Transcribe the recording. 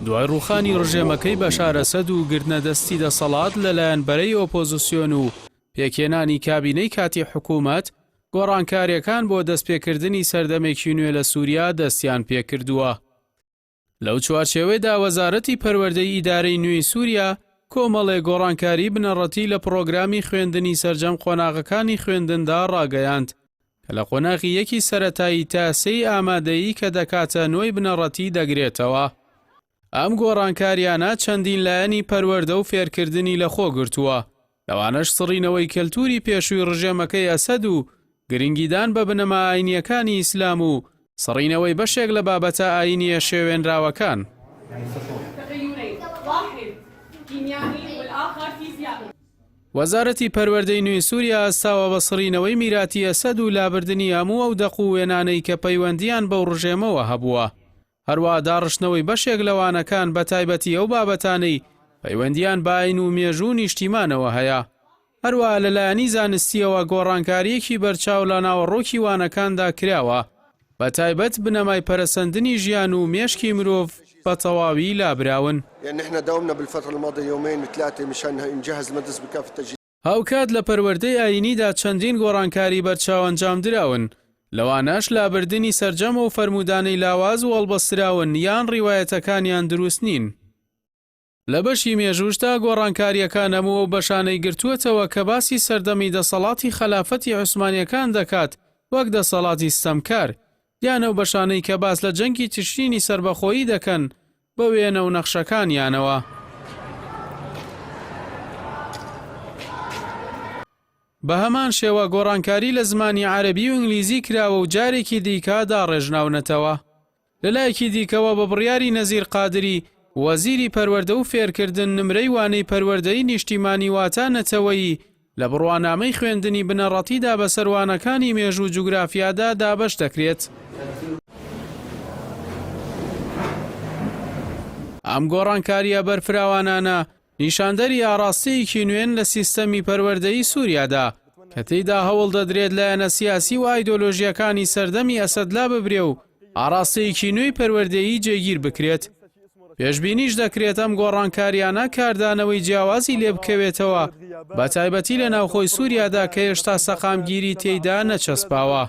دوای ڕووخانی ڕژێمەکەی بەشار ئەسەد و گرتنە دەستی دەسەڵات لەلایەن بەرەی ئۆپۆزسیۆن و پێکهێنانی کابینەی کاتی حکوومەت، گۆڕانکارییەکان بۆ دەستپێکردنی سەردەمێکی نوێ لە سووریا دەستیان پێکردووە. لەو چوارچێوەیەدا وەزارەتی پەروەردەی ئیدارەی نوێی سووریا کۆمەڵێک گۆڕانکاری بنەڕەتی لە پڕۆگرامی خوێندنی سەرجەم قۆناغەکانی خوێندندا ڕاگەیاند کە لە قۆناغی یەکی سەرەتایی تا سێی ئامادەیی کە دەکاتە نۆی بنەڕەتی دەگرێتەوە. ئەم گۆڕانکارییانە چەندین لایەنی پەروەردە و فێرکردنی لەخۆ گرتووە، لەوانەش سڕینەوەی کەلتووری پێشووی ڕژێمەکەی ئەسەد و گرنگیدان بە بنەما ئاینییەکانی ئیسلام و سڕینەوەی بەشێک لە بابەتە ئاینییە شێوێنراوەکان. وەزارەتی پەروەردەی نوێی سووریا هەستاوە بە سڕینەوەی میراتی ئەسەد و لابردنی هەموو ئەو دەق و وێنانەی کە پەیوەندییان بەو ڕژێمەوە هەبووە. هەروەها داڕشتنەوەی بەشێک لە وانەکان بەتایبەتی ئەو بابەتانەی پەیوەندییان بە ئاین و مێژوو و نیشتیمانەوە هەیە. هەروەها لە لایەنی زانستییەوە گۆڕانکارییەکی بەرچاو لە ناوەڕۆکی وانەکاندا کراوە، بەتایبەت بنەمای پەرەسەندنی ژیان و مێشکی مرۆڤ بە تەواوی لابراون. هاوکات لە پەروەردەی ئایینیدا چەندین گۆڕانکاری بەرچاو ئەنجامدراون، لەوانەش لابردنی سەرجەم ئەو فەرموودانەی لاواز و هەڵبەستراون یان ڕیوایەتەکانیان دروست نین. لە بەشی مێژووشدا گۆڕانکارییەکان هەموو ئەو بەشانەی گرتووەتەوە کە باسی سەردەمی دەسەڵاتی خەلافەتی عوسمانییەکان دەکات وەک دەسەڵاتی ستەمکار، یان ئەو بەشانەی کە باس لە جەنگی تشرینی سەربەخۆیی دەکەن بە وێنە و نەخشەکانیانەوە. بە هەمان شێوە گۆڕانکاری لە زمانی عەرەبی و ئینگلیزی کراوە و جارێکی دیکە داڕێژناونەتەوە. لە لایەکی دیکەوە بە بڕیاری نەزیر قادری، وەزیری پەروەردە و فێرکردن نمرەی وانەی پەروەردەی نیشتیمانی واتە نەتەوەیی لە بڕوانامەی خوێندنی بنەڕەتیدا بەسەر وانەکانی مێژوو و جوگرافیادا دابەش دەکرێت. ئەم گۆڕانکارییە بەرفراوانانە نیشاندەری ئاڕاستەیەکی نوێن لە سیستەمی پەروەردەیی سووریادا، کە تێیدا هەوڵ دەدرێت لایەنە سیاسی و ئایدۆلۆژییەکانی سەردەمی ئەسەد لاببرێ و ئاڕاستەیەکی نوێی پەروەردەیی جێگیر بکرێت. پێشبینیش دەکرێت ئەم گۆڕانکارییانە کاردانەوەی جیاوازی لێبکەوێتەوە، بەتایبەتی لە ناوخۆی سووریادا کە هێشتا سەقامگیری تێیدا نەچەسپاوە.